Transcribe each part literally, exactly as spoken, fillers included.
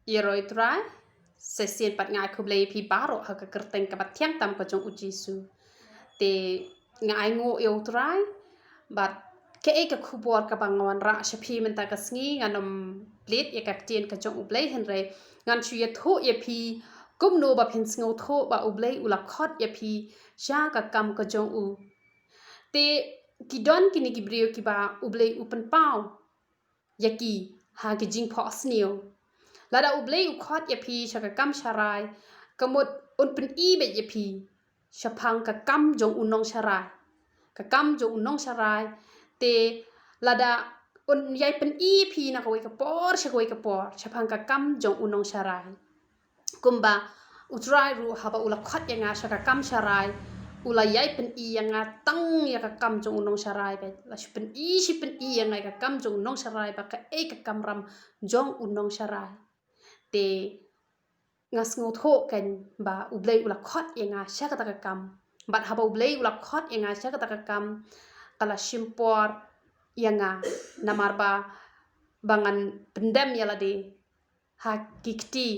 Ïaroh ïa u Trai, sa shisien pat nga ai khublei ïa phi baroh ha ka kyrteng kaba thiang tam ka jong u Jisu. Te nga ai nguh ïa u Trai, bad kaei ka khubor kaba nga wanrah sha phi mynta ka sngi, ngan ym plie ïa ka ktien ka jong u Blei, hynrei ngan shu ïathuh ïa phi kumno ba phin sngewthuh ba u Blei u la khot ïa phi sha ka kam ka jong u. Te ki don kine ki briew kiba u Blei u pynpaw ïa ki ha ki jingphohsniew. Lada u Blei u khot ïa phi sha ka kam sharai, ka mut un pyni beit ïa phi shaphang ka kam jong u nongsharai. Ka kam jong u nongsharai, te lada un ïai pyni ïa phi na kawei ka por sha kawei ka por shaphang ka kam jong u nongsharai. Kumba u Trai ruh haba u la khot ïa nga sha ka kam sharai, u la ïai pyni ïa nga tang ïa ka kam jong u nongsharai beit. La shu pyni, shu pyni ïa nga ïa ka kam jong u nongsharai, ba kaei ka kamram jong u nongsharai. Te nga sngewthuh kein ba u Blei u la khot ïa nga sha kata ka kam. Bad haba u Blei u la khot ïa nga sha kata ka kam, ka la shim por ïa nga, namar ba, ba ngan pyndem ïa lade ha ki kti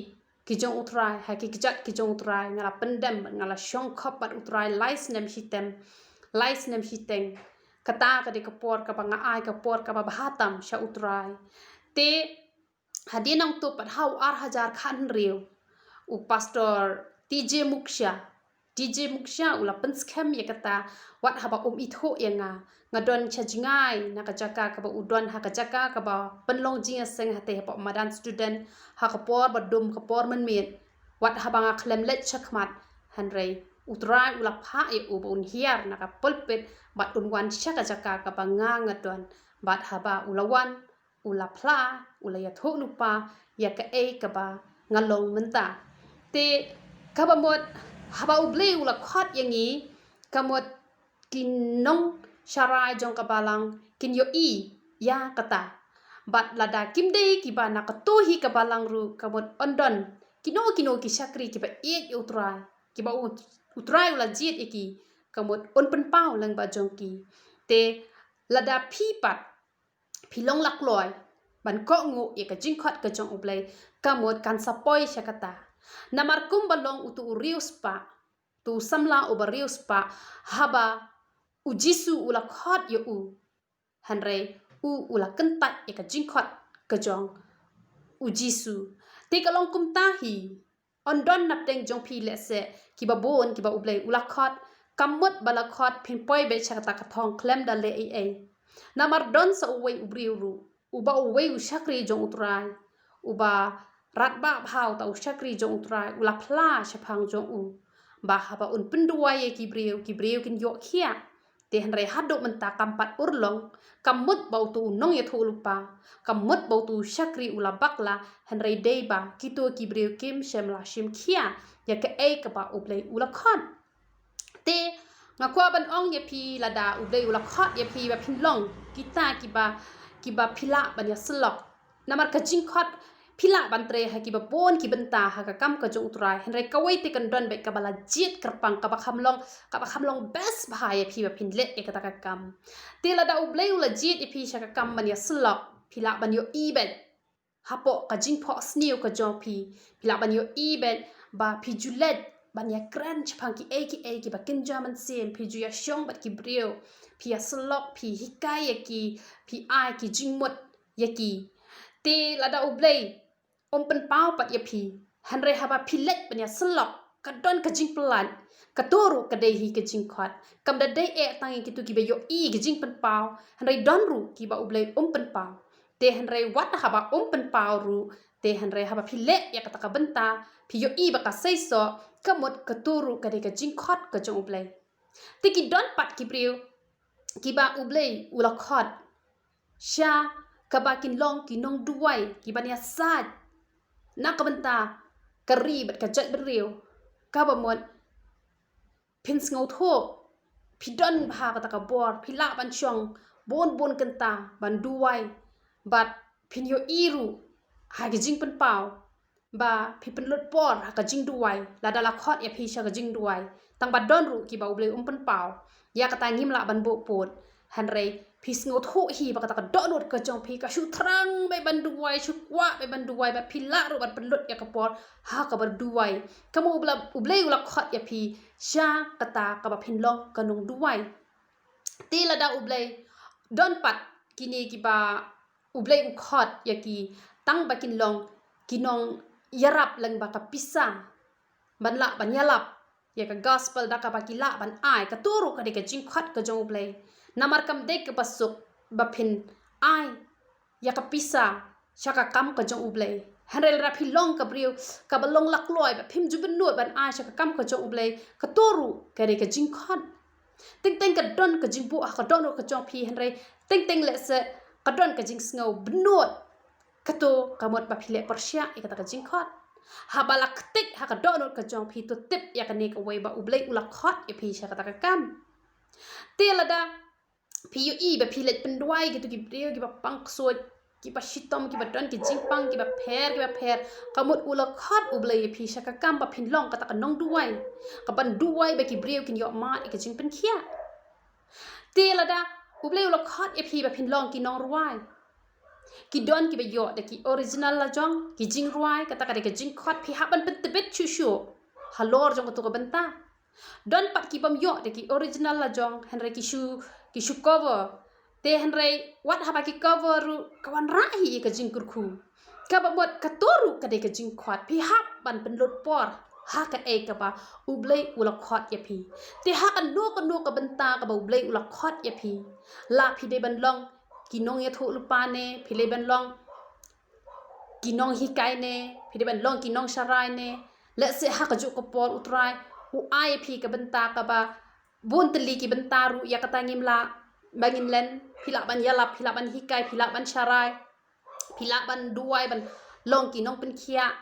ki jong u Trai, ha ki kjat ki jong u Trai, nga la pyndem, nga la shong khop bad u Trai lai snem shiteng, lai snem shiteng. Kata ka dei ka por kaba nga ai ka por kaba bha tam sha u Trai. Te hadien nangta pat ha u ar hajar khathynriew, u Pastor T J Muksha, T J Muksha u la pynskhem ïa kata, wat haba um ithuh ïa nga. Nga don sha jngai na ka jaka kaba u don, ha ka jaka kaba pynlong jingïaseng hatei hapoh madan student, ha ka por ba dum, ka por mynmiet. Wat haba nga khlem leit shakhmat, hynrei u Trai u la phah ïa u ba un hiar na ka pulpit bad un wan sha ka jaka kaba nga nga don. Bad haba u la wan, u la phla, u la ïathuh lypa ïa kaei kaba nga long mynta. Te kaba mut, haba u Blei u la khot ïa ngi, ka mut ki nongsharai jong ka balang kin ïohi ïa kata. Bad lada kim dei kiba na kato hi ka balang ruh, ka mut yn don kino kino ki shakri kiba ïeit ïa u Trai, kiba u, u Trai u la jied ïa ki, ka mut un pynpaw lyngba jong ki. Te lada phi pat phi long la kloi ban kohnguh ïa ka jingkhot ka jong u Blei, ka mut kan sa poi sha kata. Namar kumba long uto u riewspah, uto u samla uba riewspah, haba u Jisu u la khot ïa u, hynrei u u la kyntait ïa ka jingkhot ka jong u Jisu. Te ka long kumta hi, yn don napdeng jong phi lehse kiba bun kiba u Blei u la khot, ka mut ba la khot phin poi beit sha kata ka thong khlem da leh ei ei. Namar don sa uwei u briew ruh, uba uwei u shakri jong u Trai, uba radbah bha uta u shakri jong u Trai, u la phla shaphang jong u ba haba un pynduwai ïa ki briew, ki briew kin ïoh khiah. Te hynrei haduh mynta kam pat urlong, ka mut ba uto u nongïathuhlypa, ka mut ba uto u shakri u la bakla, hynrei dei ba kito ki briew kim shym la shim khia ïa kaei kaba u Blei u la khot. Te nga kwah ban ong ïa phi, lada u Blei u la khot ïa phi ba phin long kita kiba, kiba phi lah ban ïasyllok. Namar ka jingkhot phi lah ban trei ha kiba bun ki bynta ha ka kam ka jong u Trai, hynrei kawei te kan don beit kaba la jied kyrpang, kaba kham long, kaba kham long best bha ïa phi ba phin leh ïa kata ka kam. Te lada u Blei u la jied ïa phi sha ka kam ban ïasyllok, phi lah ban ïohi beit hapoh ka jingphohsniew ka jong phi, phi lah ban ïohi beit ba phi ju leit ban ïakren shaphang kiei kiei kiba kynja mynsiem, phi ju ïashong bad ki briew, phi ïasyllok, phi hikai ïa ki, phi ai ki jingmut ïa ki. Te lada u Blei um pynpaw pat ïa phi, hynrei haba phi leit ban ïasyllok, ka don ka jingpyllait. Kato ruh ka dei hi ka jingkhot. Kam da dei eh tang ïa kito kiba ïohi ka jingpynpaw, hynrei don ruh kiba u Blei um pynpaw. Te hynrei wat haba um pynpaw ruh, te hynrei haba phi leh ïa kata ka bynta, phi ïohi ba ka seisoh, ka mut kato ruh ka dei ka jingkhot ka jong u Blei. Te ki don pat ki briew kiba u Blei u la khot sha kaba kin long ki nongduwai, kiban ïasaid na ka bynta ka ri bad ka jaitbynriew. Kaba mut phin sngewthuh, phi don bha kata ka bor, phi lah ban shong bun bun kynta ban duwai, bad phin ïohi ruh ha ka jingpynpaw ba phi pynlut por ha ka jingduwai, lada la khot ïa phi sha ka jingduwai. Tang ba don ruh kiba u Blei um pynpaw ïa kata, ngim lah ban buh pud. Hynrei phi sngewthuh hi ba kata ka dohnud ka jong phi ka shu thrang beit ban duwai, shu kwah beit ban duwai, bad phi lah ruh ban pynlut ïa ka por ha kaba duwai. Kumno U Blei, U Blei u la khot ïa phi sha kata kaba phin long ka nongduwai. Te lada U Blei, don pat kine kiba U Blei u khot ïa ki tang ba kin long ki nongïarap lyngba ka pisa, ban lah ban ïalap ïa ka gospel da kaba ki lah ban ai, kato ruh ka dei ka jingkhot ka jong U Blei. Namar kam dei kaba suk ba phin ai ïa ka pisa sha ka kam ka jong U Blei. Hynrei lada phi long ka briew kaba long lakloi, ba phim ju bynnud ban ai sha ka kam ka jong U Blei, kato ruh ka dei ka jingkhot. Teng teng ka don ka jingbuh ha ka dohnud ka jong phi, hynrei teng teng lehse ka don ka jingsngew bynnud, kato ka mut ba phi leh pyrshah ïa kata ka jingkhot. Haba la ktik ha ka dohnud ka jong phi, to tip ïa kane kawei ba U Blei u la khot ïa phi sha kata ka kam. Te lada phi ïohi ba phi leit pynduwai kito ki briew kiba pang ksuid, kiba shitom, kiba don ki jingpang kiba pher kiba pher, ka mut u la khot U Blei ïa phi sha ka kam ba phin long kata ka nongduwai, kaban duwai ba ki briew kin ïoh mad ïa ka jingpynkhiah. Te lada U Blei u la khot ïa phi ba phin long ki nongrwai, ki don kiba ïoh da ki original lajong ki jingrwai, kata ka dei ka jingkhot, phi hap ban pyntbit shuh shuh halor jong kato ka bynta. Don pat ki bym ïoh da ki original lajong, hynrei ki shu, ki shu cover. Te hynrei wat haba ki cover ruh ka wanrah hi ïa ka jingkyrkhu. Kaba mut kato ruh ka dei ka jingkhot, phi hap ban pynlut por ha kaei kaba U Blei u la khot ïa phi. Te ha kano kano ka bynta kaba U Blei u la khot ïa phi, la phi dei ban long ki nongïathuhlypa ne, phi dei ban long ki nonghikai ne, phi dei ban long ki nongsharai ne, lehse ha kajuh ka por U Trai u ai ïa phi ka bynta kaba bun tylli ki bynta ruh ïa kata ngim lah ba ngin len, phi lah ban ïalap, phi lah ban hikai, phi lah ban sharai, phi lah ban duwai ban long ki nongpynkhiah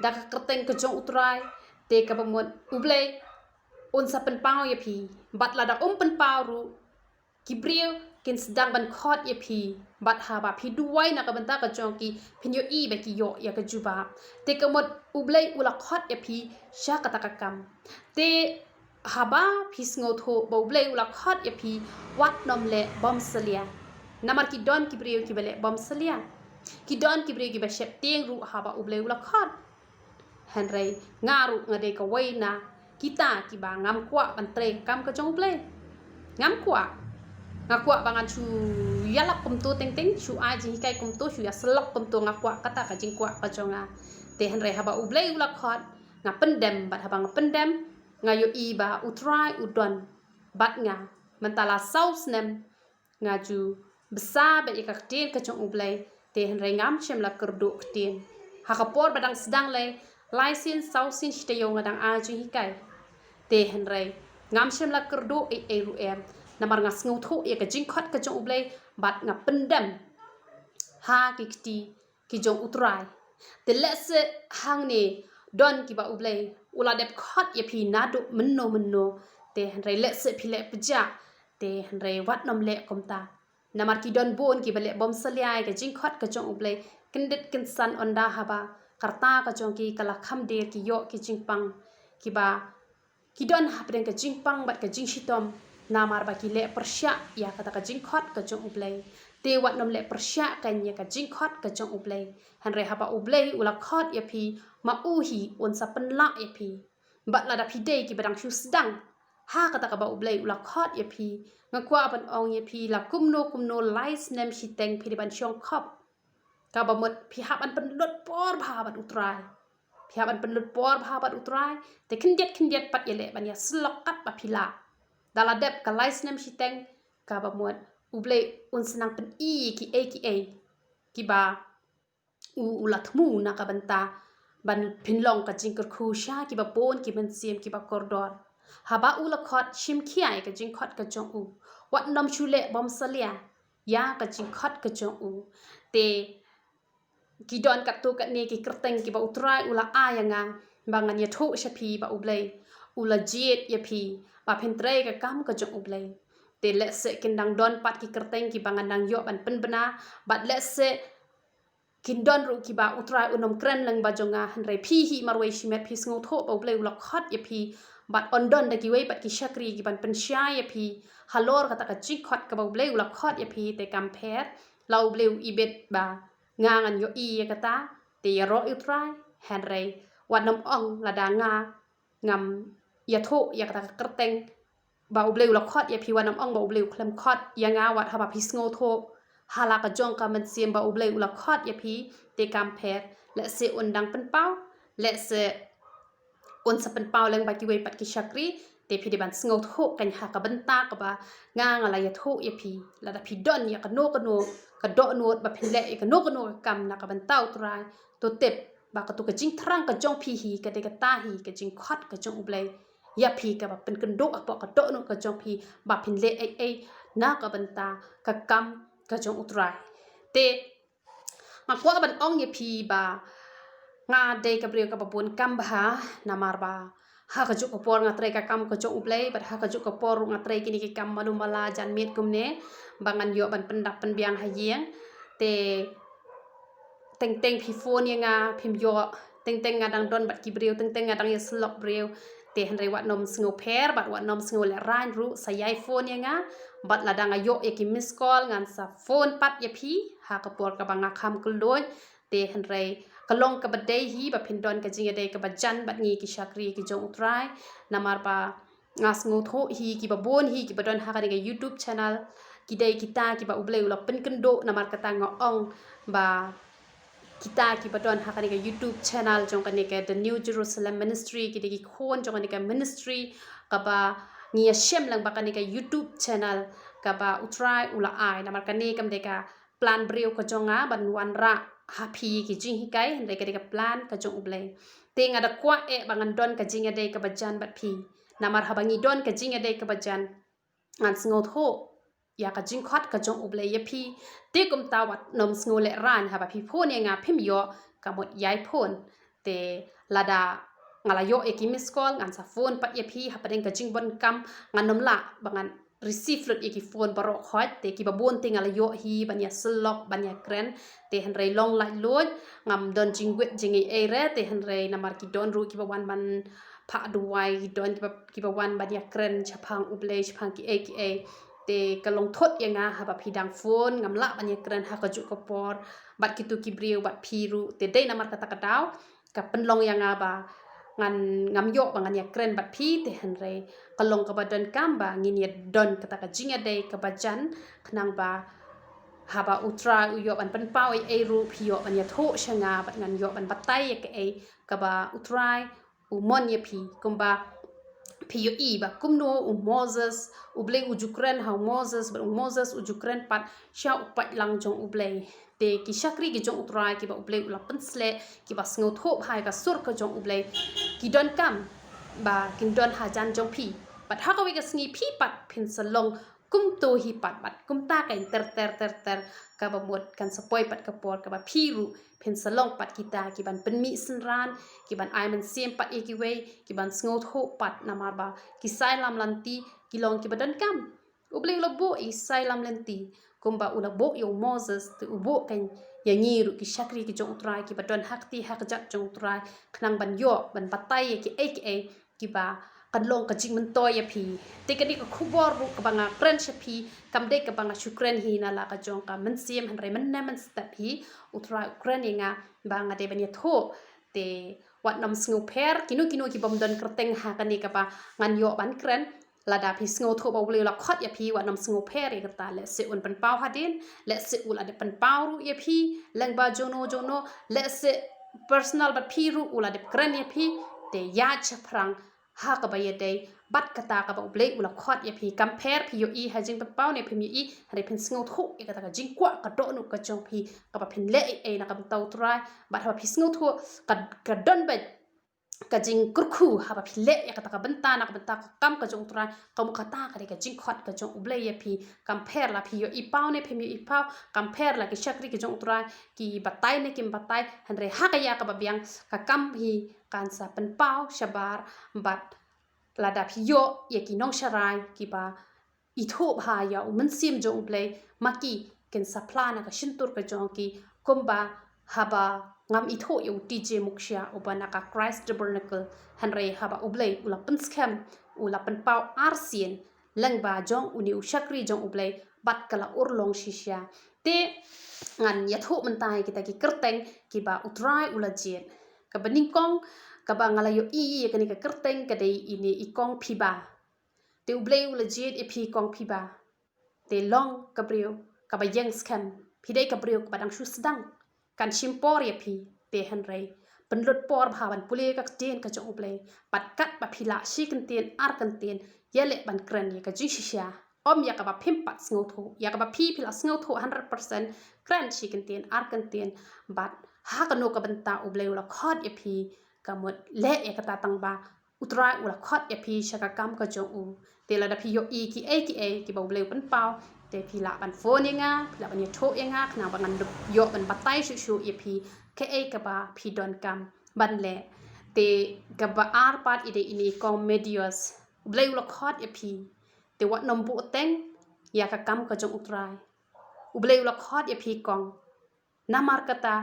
da ka kyrteng ka jong U Trai. Te kaba mut U Blei un sa pynpaw ïa phi, bad lada um pynpaw ruh, ki briew kin sdang ban khot ïa phi, bad haba phi duwai na ka bynta ka jong ki, phin ïohi ba ki ïoh ïa ka jubab. Te ka mut U Blei u la khot ïa phi sha kata ka kam. Te haba phi sngewthuh ba U Blei u la khot ïa phi, wat nym leh bymsalia. Namar ki don ki briew kiba leh bymsalia. Ki don ki briew kiba sheptieng ruh haba U Blei u la khot. Hynrei nga ruh nga dei kawei na kita kiba ngam kwah ban trei kam ka jong U Blei. Ngam kwah. Nga kwah ba ngan shu ïalap kumto teng teng, shu ai jinghikai kumto, shu ïasyllok kumto, nga kwah kata ka jingkwah ka jong nga. Te hynrei haba U Blei u la khot, nga pyndem, bad haba nga pyndem, nga ïohi ba U Trai u don bad nga. Mynta la saw snem nga ju bsa beit ïa ka ktien ka jong U Blei, te hynrei ngam shym la kyrduh ktien. Ha ka por ba dang sdang lei, lai sien saw sien shi taïew nga dang ai jinghikai. Te hynrei ngam shym la kyrduh ei ei ruh em, namar nga sngewthuh ïa ka jingkhot ka jong U Blei, bad nga pyndem ha ki kti ki jong U Trai. Te lehse hangne don kiba U Blei u la dep khot ïa phi naduh mynno mynno, te hynrei lehse phi leh pjah, te hynrei wat nym leh kumta. Namar ki don bun kiba leh bymsalia ïa ka jingkhot ka jong U Blei, kyndit kynsan, ynda haba ka rta ka jong ki ka la kham der, ki ïoh ki jingpang, kiba ki don hapdeng ka jingpang bad ka jingshitom, namar ba ki leh pyrshah ïa kata ka jingkhot ka jong U Blei. Te wat nym leh pyrshah kein ïa ka jingkhot ka jong U Blei. Hynrei haba U Blei u la khot ïa phi, ma u hi un sa pynlah ïa phi. Bad lada phi dei kiba dang shu sdang ha kata kaba U Blei u la khot ïa phi, nga kwah ban ong ïa phi, la kumno kumno lai snem shiteng phi dei ban shong khop. Kaba mut phi hap ban pynlut por bha bad U Trai. Phi hap ban pynlut por bha bad U Trai. Te khyndiat khyndiat pat ïaleh ban ïasyllok katba phi lah. Da la dep ka lai snem shiteng, kaba mut U Blei un sa nang pyni kiei kiei kiba u, u la thmu na ka bynta ban pynlong ka jingkyrkhu sha kiba bun ki mynsiem kiba kordor. Haba u la khot, shim khia ïa ka jingkhot ka jong u. Wat nym shu leh bymsalia ïa ka jingkhot ka jong u. Te ki don katto katne ki kyrteng kiba U Trai u la ai ïa nga ba ngan ïathuh sha phi ba U Blei u la jied ïa phi ba phin trei ka kam ka jong U Blei. Te lehse kin dang don pat ki kyrteng kiba ngan dang ïoh ban pynbna, bad lehse kin don ruh kiba U Trai un ym kren lyngba jong nga, hynrei phi hi marwei shimet phi sngewthuh ba U Blei u la khot ïa phi bad un don da kiwei pat ki shakri ki ban pynshai ïa phi halor kata ka jingkhot kaba U Blei u la khot ïa phi, te kam pher. La U Blei u ibit ba nga ngan ïohi ïa kata, te ïaroh ïa U Trai. Hynrei wat nym ong lada nga ngam ïathuh ïa kata ka kyrteng ba U Blei u la khot ïa phi, wat nym ong ba U Blei u khlem khot ïa nga. Wat haba phi sngewthuh ha la ka jong ka mynsiem ba U Blei u la khot ïa phi, te kam pher. Lehse un dang pynpaw, lehse un sa pynpaw lyngba kiwei pat ki shakri. Te phi dei ban sngewthuh kein ha ka bynta kaba nga nga la ïathuh ïa phi. Lada phi don ïa kano kano ka dohnud ba phin leh ïa kano kano ka kam na ka bynta U Trai, to tip ba katu ka jingthrang ka jong phi hi ka dei kata hi ka jingkhot ka jong U Blei ïa phi, kaba pynkynduh hapoh ka dohnud ka jong phi ba phin leh ei ei na ka bynta ka kam ka jong U Trai. Te nga kwah ban ong ïa phi ba nga dei ka briew kaba bun kam bha, namar ba ha kajuh ka por nga trei ka kam ka jong U Blei, bad ha kajuh ka por ruh nga trei kine ki kam malu mala janmiet kumne, ba ngan ïoh ban pyndap pynbiang ha ïing. Te teng teng phi phone ïa nga phim ïoh, teng teng nga dang don bad ki briew, teng teng nga dang ïasyllok briew. Te hynrei wat nym sngewpher bad wat nym sngewlehraiñ ruh, sa ïai phone ïa nga. Bad lada nga ïoh ïa ki miss call ngan sa phone pat ïa phi ha ka por kaba nga kham kylluid. Te hynrei ka long kaba dei hi ba phin don ka jingïadei kaba jan bad ngi ki shakri ki jong U Trai, namar ba nga sngewthuh hi kiba bun hi kiba don ha kane ka YouTube channel ki dei kita kiba U Blei u la pynkynduh. Namar kata nga ong ba kita kiba don ha kane ka YouTube channel jong kane ka The New Jerusalem Ministry ki dei ki khun jong kane ka ministry kaba ngi ïashem lang ba kane ka YouTube channel kaba U Trai u la ai. Namar kane kam dei ka plan briew ka jong nga ban wanrah ha phi ki jinghikai, hynrei ka dei ka plan ka jong U Blei. Te nga da kwah eh ba ngan don ka jingïadei kaba jan bad phi. Namar haba ngi don ka jingïadei kaba jan, ngan sngewthuh ïa ka jingkhot ka jong U Blei ïa phi. Te kumta wat nym sngewlehraiñ, haba phi phone ïa nga phim ïoh, ka mut ïai phone. Te lada nga la ïoh ïa ki miss call ngan sa phone pat ïa phi, hapdeng ka jingbun kam ngan nym lah ba ngan receive lut ïa ki phone baroh khoit. Te kiba bun te nga la ïoh hi ban ïasyllok ban ïakren. Te hynrei long laitluid, ngam don jingwit jingei ei re. Te hynrei namar ki don ruh kiba wan ban phah duwai, ki don kiba, kiba wan ban ïakren shaphang U Blei, shaphang kiei kiei. Te ka long thut ïa nga haba phi dang phone, ngam lah ban ïakren ha kajuh ka por bad kitu ki briew bad phi ruh. Te dei namar kata ka daw ka pynlong ïa nga ba ngan, ngam ïoh ba ngan ïakren bad phi. Te hynrei ka long kaba donkam ba ngin ïa don kata ka jingïadei kaba jan, khnang ba haba U Trai u ïoh ban pynpaw ei ei ruh phi ïoh ban ïathuh sha nga bad ngan ïoh ban batai ïa kaei kaba U Trai u mon ïa phi. Kumba phi ïohi ba kumno u Moses, U Blei u ju kren ha u Moses, bad u Moses u ju kren pat sha u paidlang jong U Blei. Te ki shakri ki jong U Trai kiba U Blei u la pynsleh, kiba sngewthuh bha ïa ka sur ka jong U Blei, ki donkam ba kin don hajan jong phi. Bad ha kawei ka sngi phi pat phin sa long kumto hi pat, bad kumta kein ter ter ter ter, kaba mut kan sa poi pat ka por kaba phi ruh phin sa long pat kita ki ban pynmih synran, ki ban ai mynsiem pat ïa kiwei, ki ban sngewthuh pat, namar ba ki sai lam lynti ki long kiba donkam. U Blei u la buh ïa ki sai lam lynti kumba u la buh ïa u Moses, te u buh kein ïa ngi ruh ki shakri ki jong U Trai kiba don ha kti ha kjat jong U Trai, khnang ban ïoh ban batai ïa kiei kiei kiba kan long ka jingmyntoi ïa phi. Te kane ka khubor ruh kaba nga kren sha phi kam dei kaba nga shu kren hi na la ka jong ka mynsiem, hynrei mynne mynstep hi U Trai u kren ïa nga ba nga dei ban ïathuh. Te wat nym sngewpher, kino kino ki bym don kyrteng ha kane kaba ngan ïoh ban kren. Lada phi sngewthuh ba U Blei u la khot ïa phi, wat nym sngewpher ïa kata. Lehse un pynpaw hadien, lehse u la dep pynpaw ruh ïa phi lyngba jongno jongno, lehse personal bad phi ruh u la dep kren ïa phi. Te ïaid shaphrang ha kaba ïadei bad kata kaba U Blei u la khot ïa phi. Kam pher phi ïohi ha jingpynpaw ne phim ïohi, hynrei phin sngewthuh ïa kata ka jingkwah ka dohnud ka jong phi kaba phin leh ei ei na ka bynta U Trai. Bad haba phi sngewthuh ka, ka don beit ka jingkyrkhu haba phi leh ïa kata ka bynta na ka bynta ka kam ka jong U Trai, ka mut kata ka dei ka jingkhot ka jong U Blei ïa phi. Kam pher la phi ïohi paw ne phim ïohi paw, kam pher la ki shakri ki jong U Trai ki batai ne kim batai, hynrei ha ka ïa kaba biang ka kam hi kan sa pynpaw shabar. Bad lada phi ïoh ïa ki nongsharai kiba ithuh bha ïa u mynsiem jong U Blei, ma ki kin sa phla na ka shyntur ka jong ki, kumba haba ngam ithuh ïa u T J Mukshia uba na ka Christ Tabernacle, hynrei haba U Blei u la pynskhem, u la pynpaw arsien lyngba jong une u shakri jong U Blei bad ka la urlong shisha. Te ngan ïathuh mynta ïa kita ki kyrteng kiba U Trai u la jied. Kaba nyngkong kaba nga la ïohi ïa kane ka kyrteng ka dei ine i Kong Phiba. Te U Blei u la jied ïa phi Kong Phiba. Te long ka briew kaba ïeng skhem, phi dei ka briew kaba dang shu sdang. Kan shim por ïa phi, te hynrei pynlut por bha ban pule ka ktien ka jong U Blei. Bad katba phi lah shi kyntien ar kyntien, ïaleh ban kren ïa ka jingshisha. Ym ïa kaba phim pat sngewthuh, ïa kaba phi phi lah sngewthuh hundred percent, kren shi kyntien ar kyntien. Bad ha kano ka bynta U Blei u la khot ïa phi, ka mut leh ïa kata tang ba U Trai u la khot ïa phi sha ka kam ka jong u. Te lada phi ïohi kiei kiei kiba U Blei u pynpaw, te phi lah ban phone ïa nga, phi lah ban ïathuh ïa nga, khnang ba ngan ïoh ban batai shuh shuh ïa phi kaei kaba phi donkam ban leh. Te kaba ar pat i dei ine i Kong Medios. U Blei u la khot ïa phi. Te wat nym buh teng ïa ka kam ka jong U Trai. U Blei u la khot ïa phi Kong. Namar kata,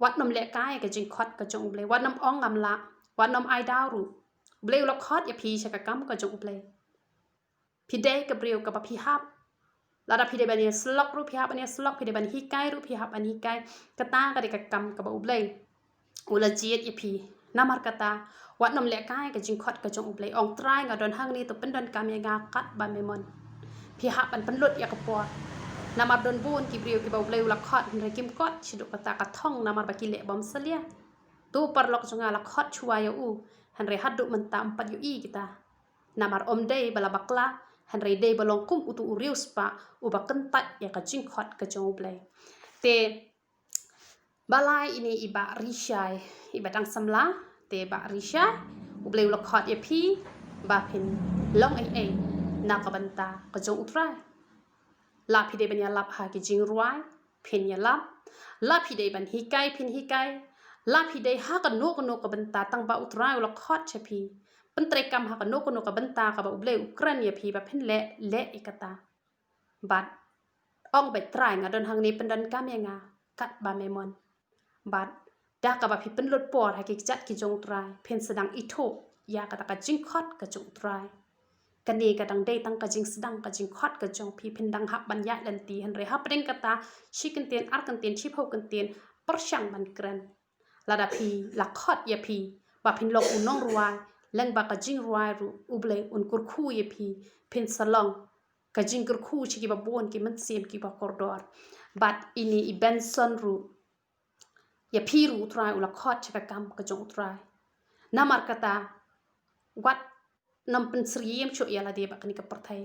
wat nym lehkai ka jingkhot ka jong U Blei, wat nym ong ngam lah, wat nym ai daw ruh. U Blei u la khot ïa phi sha ka kam ka jong U Blei. Phi dei ka briew kaba phi hap. Lada phi dei ban ïasyllok ruh phi hap ban ïasyllok, phi dei ban hikai ruh phi hap ban hikai. Kata ka dei ka kam kaba U Blei u la jied ïa phi. Namar kata, wat nym lehkai ka jingkhot ka jong U Blei, ong Trai nga don hangne, to pyndonkam ïa nga katba me mon. Phi hap ban pynlut ïa ka por. Namar don bun ki briew kiba U Blei u la khot hynrei kim kot, shaduh kata ka thong namar ba ki leh bymsalia. To paralok jong nga la khot shuwa ïa u, hynrei haduh mynta ym pat ïohi kita. Namar ym dei ba la bakla, hynrei dei ba long kum uto u riewspah uba kyntait ïa ka jingkhot ka jong U Blei. Te ba lai ine i Bah Rishai, iba dang samla. Te Bah Rishai, U Blei u la khot ïa phi ba phin long ei ei na ka bynta ka jong U Trai. La phi dei ban ïalap ha ki jingrwai, phin ïalap. La phi dei ban hikai, phin hikai. La phi dei ha kano kano ka bynta tang ba U Trai u la khot sha phi, pyntreikam ha kano kano ka bynta kaba U Blei u kren ïa phi ba phin leh, leh ïa kata. Bad ong beit Trai nga don hangne, pyndonkam ïa nga katba me mon. Bad da kaba phi pynlut por ha ki kjat ki jong U Trai, phin sdang ithuh ïa kata ka jingkhot ka jong U Trai. Kane ka dang dei tang ka jingsdang ka jingkhot ka jong phi, phin dang hap ban ïaid lynti, hynrei hapdeng kata shi kyntien ar kyntien shiphew kyntien pyrshang ban kren. Lada phi la khot ïa phi ba phin long u nongrwai, lyngba ka jingrwai ruh U Blei un kyrkhu ïa phi, phin sa long ka jingkyrkhu sha kiba bun ki mynsiem kiba kordor. Bad ine i Benson ruh, ïa phi ruh U Trai u la khot sha ka kam ka jong U Trai. Namar kata, wat nym pynsyriem shuh ïa lade bad kane ka pyrthei.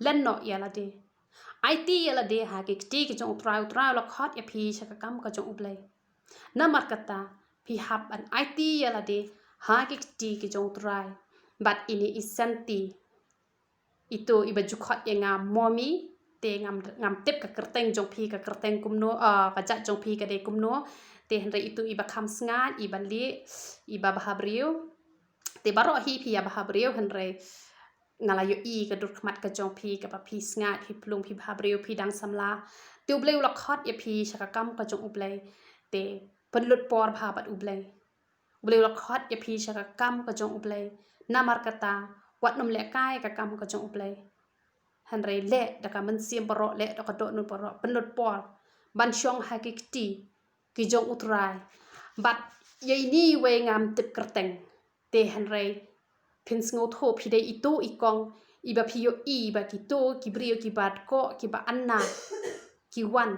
Len noh ïa lade. Aiti ïa lade ha ki kti ki jong U Trai, U Trai u la khot ïa phi sha ka kam ka jong U Blei. Namar kata, phi hap ban aiti ïa lade ha ki kti ki jong U Trai. Bad ine i Santi, ito iba ju khot ïa nga Momi, te ngam, ngam tip ka kyrteng jong phi ka kyrteng kumno, ah, ka jait jong phi ka dei kumno. Te hynrei ito iba kham sngaid, iba lieh, iba bha briew. Te baroh hi phi ïa bha briew, hynrei nga la ïohi ka dur khmat ka jong phi kaba phi sngaid, phi plung, phi bha briew, phi dang samla. Te U Blei u la khot ïa phi sha ka kam ka jong U Blei. Te pynlut por bha bad U Blei. U Blei u la khot ïa phi sha ka kam ka jong U Blei. Namar kata, wat nym lehkai ka kam ka jong U Blei. Hynrei leh da ka mynsiem baroh, leh da ka dohnud baroh, pynlut por ban shong ha ki kti ki jong U Trai. Bad ïa ine iwei ngam tip kyrteng. Te hynrei phin sngewthuh, phi dei ito i kong iba phi ïohi ba kito ki briew kiba dkoh kiba anna ki wan.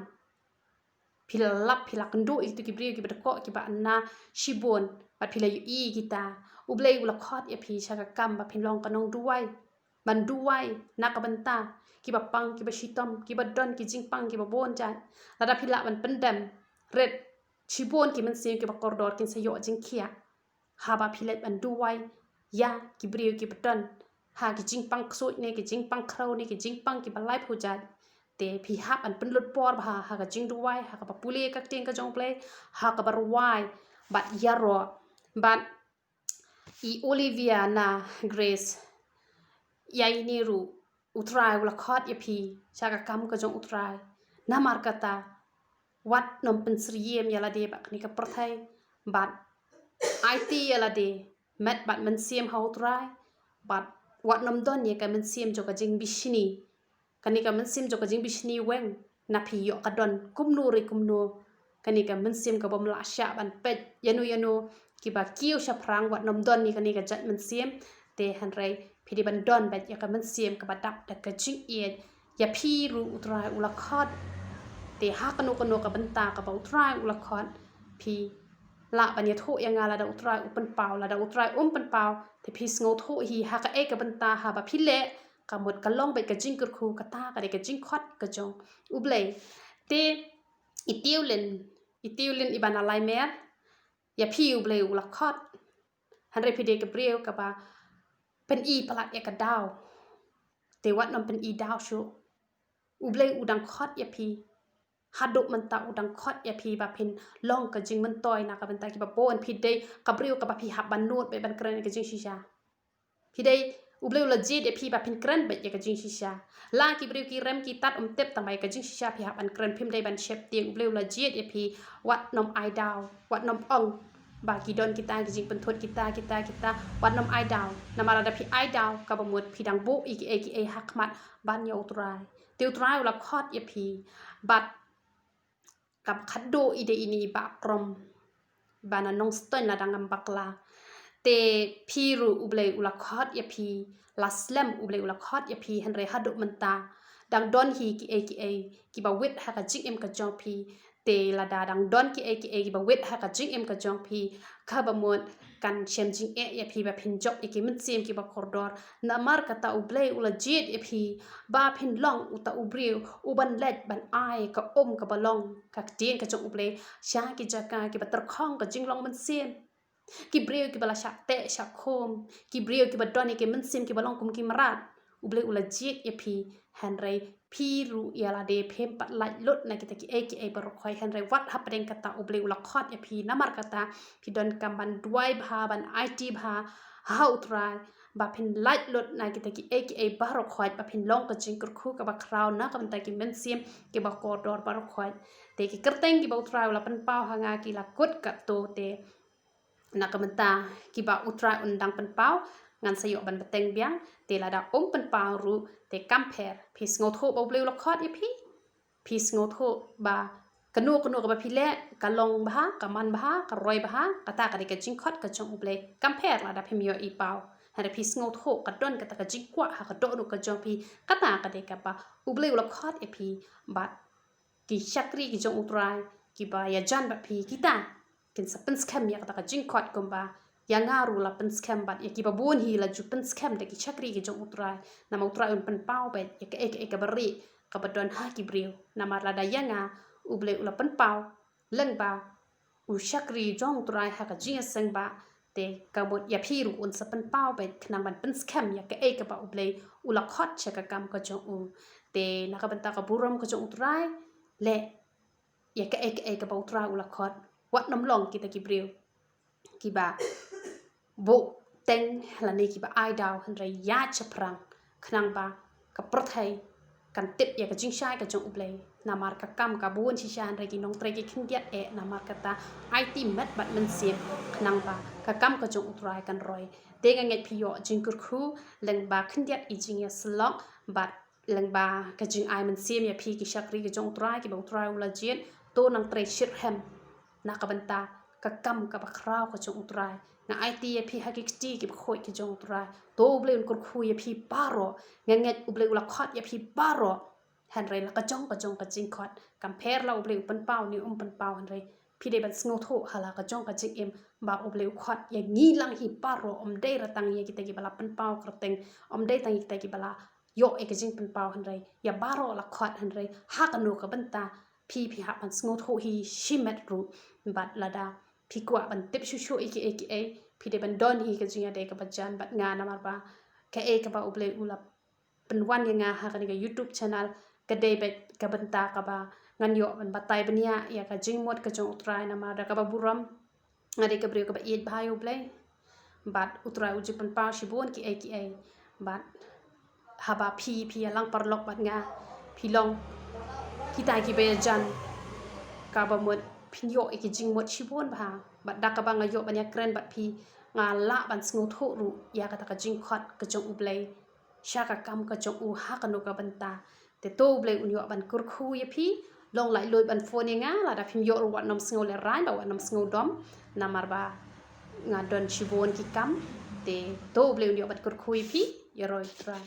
Phi la lap, phi la kynduh ïa kito ki briew kiba dkoh kiba anna shibun, bad phi la ïohi kita. U Blei u la khot ïa phi sha ka kam ba phin long ka nongduwai. Ban duwai na ka bynta kiba pang, kiba shitom, kiba don ki jingpang kiba bun jait. Lada phi lah ban pyndem rit, shibun ki mynsiem kiba kordor kin sa ïoh jingkhiah haba phi leit ban duwai ïa ki briew kiba don ha ki jingpang ksuid ne ki jingpang khrew ne ki jingpang kiba laiphew jait. Te phi hap ban pynlut por bha ha ka jingduwai, ha kaba pule ka ktien ka jong U Blei, ha kaba rwai bad ïaroh. Bad i Olivia na Grace, ïa ine ruh U Trai u la khot ïa phi sha ka kam ka jong U Trai. Namar kata, wat nym pynsyriem ïa lade bad kane ka pyrthei, bad aiti ïa lade met bad mynsiem ha U Trai, bad wat nym don ïa ka mynsiem jong ka jingbishni. Kane ka mynsiem jong ka jingbishni weng, na phi ïoh ka don kumno re kumno. Kane ka mynsiem ka bym lah shah ban peit ïano ïano kiba kiew shaphrang, wat nym don ïa kane ka jait mynsiem. Te hynrei phi dei ban don beit ïa ka mynsiem kaba dap da ka jingïeit. Ïa phi ruh U Trai u la khot. Te ha kano kano ka bynta kaba U Trai u la khot, phi lah ban ïathuh ïa nga lada U Trai u pynpaw, lada U Trai um pynpaw, te phi sngewthuh hi ha kaei ka bynta haba phi leh, ka mut ka long beit ka jingkyrkhu, kata ka dei ka jingkhot ka jong U Blei. Te i Tiewlin, i Tiewlin iba na Laimer, ïa phi U Blei u la khot. Hynrei phi dei ka briew kaba pyni palat ïa ka daw. Te wat nym pyni daw shuh. U Blei u dang khot ïa phi. Haduh mynta u dang khot ïa phi ba phin long ka jingmyntoi na ka bynta kiba bun. Phi dei ka briew kaba phi hap ban nud beit ban kren ïa ka jingshisha. Phi dei, U Blei u la jied ïa phi ba phin kren beit ïa ka jingshisha. La ki briew ki rem ki tad ym tip, tang ba ïa ka jingshisha phi hap ban kren, phim dei ban sheptieng. U Blei u la jied ïa phi, wat nym ai daw, wat nym ong ba ki don kita ki jingpynthut kita, kita, kita, wat nym ai daw. Namar lada phi ai daw, kaba mut phi dang buh ïa kiei kiei ha khmat ban ïa U Trai. Te U Trai u la khot ïa phi bad kaba khadduh i dei ine i Bah Krom ba na Nongstoiñ la dang ym bakla. Te phi ruh U Blei u la khot ïa phi, la slem U Blei u la khot ïa phi, hynrei haduh mynta dang don hi kiei kiei kiba wit ha ka jingim ka jong phi. Te lada dang don kiei kiei kiba wit ha ka jingim ka jong phi, kaba mut kan shem jingeh ïa phi ba phin jop ïa ki mynsiem kiba kordor. Namar kata U Blei u la jied ïa phi ba phin long uta u briew uban leit ban ai ka um kaba long, ka ktien ka jong U Blei, sha ki jaka kiba tyrkhong ka jinglong mynsiem. Ki briew kiba la shah teh shah khum, ki briew kiba don ïa ki mynsiem kiba long kum ki mrad, U Blei u la jied ïa phi. Hynrei phi ruh ïa lade phim pat lait lut na kita kiei kiei baroh khoit, hynrei wat hapdeng kata U Blei u la khot ïa phi. Namar kata phi donkam ban duwai bha, ban aiti bha ha U Trai ba phin lait lut na kita kiei kiei baroh khoit, ba phin long ka jingkyrkhu kaba khraw na ka bynta ki mynsiem kiba kordor baroh khoit. Te ki kyrteng kiba U Trai u la pynpaw ha nga ki la kut katto. Te na ka bynta kiba U Trai un dang pynpaw, ngan sa ïoh ban bteng biang. Te lada um pynpaw ruh, te kam pher, phi sngewthuh ba U Blei u la khot ïa phi. Phi sngewthuh ba kano kano kaba phi leh ka long bha, ka man bha, ka roi bha, kata ka dei ka jingkhot ka jong U Blei. Kam pher lada phim ïoh i paw, hynrei phi sngewthuh ka don kata ka jingkwah ha ka dohnud ka jong phi, kata ka dei kaba U Blei u la khot ïa phi. Bad ki shakri ki jong U Trai kiba ïajan bad phi, kita kin sa pynskhem ïa kata ka jingkhot kumba ïa nga ruh la pynskhem bad ïa kiba bun hi la ju pynskhem da ki shakri ki jong U Trai. Namar U Trai un pynpaw beit ïa kaei kaei kaba rieh kaba don ha ki briew. Namar lada ïa nga U Blei u la pynpaw lyngba u shakri jong U Trai ha ka jingïaseng ba, te ka mut ïa phi ruh un sa pynpaw beit khnang ban pynskhem ïa kaei kaba U Blei u la khot sha ka kam ka jong u. Te na ka bynta ka burom ka jong U Trai, leh ïa kaei kaei kaba U Trai u la khot. Wat nym long kita ki briew kiba buh teng lane kiba ai daw, hynrei ïaid shaphrang khnang ba ka pyrthei kan tip ïa ka jingshai ka jong U Blei. Namar ka kam ka bun shisha, hynrei ki nongtrei ki khyndiat eh. Namar kata aiti met bad mynsiem khnang ba ka kam ka jong U Trai kan roi. Te nga ngeit phi ïoh jingkyrkhu lyngba khyndiat i jingïasyllok bad lyngba ka jingai mynsiem ïa phi ki shakri ki jong U Trai kiba U Trai u la jied. To nang trei shitrhem na ka bynta ka kam kaba khraw ka jong U Trai. Nga aiti ïa phi ha ki kti kiba khuid ki jong U Trai. To U Blei un kyrkhu ïa phi baroh. Nga ngeit U Blei u la khot ïa phi baroh. Hynrei la ka jong ka jong ka jingkhot, kam pher la U Blei u pynpaw ne um pynpaw, hynrei phi dei ban sngewthuh ha la ka jong ka jingim ba U Blei u khot ïa ngi lang hi baroh. Ym dei re tang ïa kita kiba la pynpaw kyrteng, ym dei tang ïa kita kiba la ïoh ïa ka jingpynpaw, hynrei ïa baroh la khot. Hynrei ha kano ka bynta, phi phi hap ban sngewthuh hi shimet ruh. Bad lada phi kwah ban tip shuh shuh ïa kiei kiei, phi dei ban don hi ka jingïadei kaba jan bad nga. Namar ba kaei kaba U Blei u la pynwan ïa nga ha kane ka YouTube channel ka dei beit ka bynta kaba ngan ïoh ban batai bniah ïa ka jingmut ka jong U Trai. Namar da kaba burom nga dei ka briew kaba ïeit bha ïa U Blei, bad U Trai u ju pynpaw shibun kiei kiei. Bad haba phi phi ïalang paralok bad nga, phi long kita kiba ïajan kaba mut phin ïoh ïa ki jingmut shibun bha. Bad da kaba nga ïoh ban ïakren bad phi, nga lah ban sngewthuh ruh ïa kata ka jingkhot ka jong U Blei sha ka kam ka jong u ha kano ka bynta. Te to U Blei un ïoh ban kyrkhu ïa phi. Long laitluid ban phone ïa nga lada phim ïoh ruh wat nym sngew lehraiñ bad wat nym sngew dom, namar ba nga don shibun ki kam. Te to U Blei un ïoh ban kyrkhu ïa phi. Ïaroh ïa U Trai.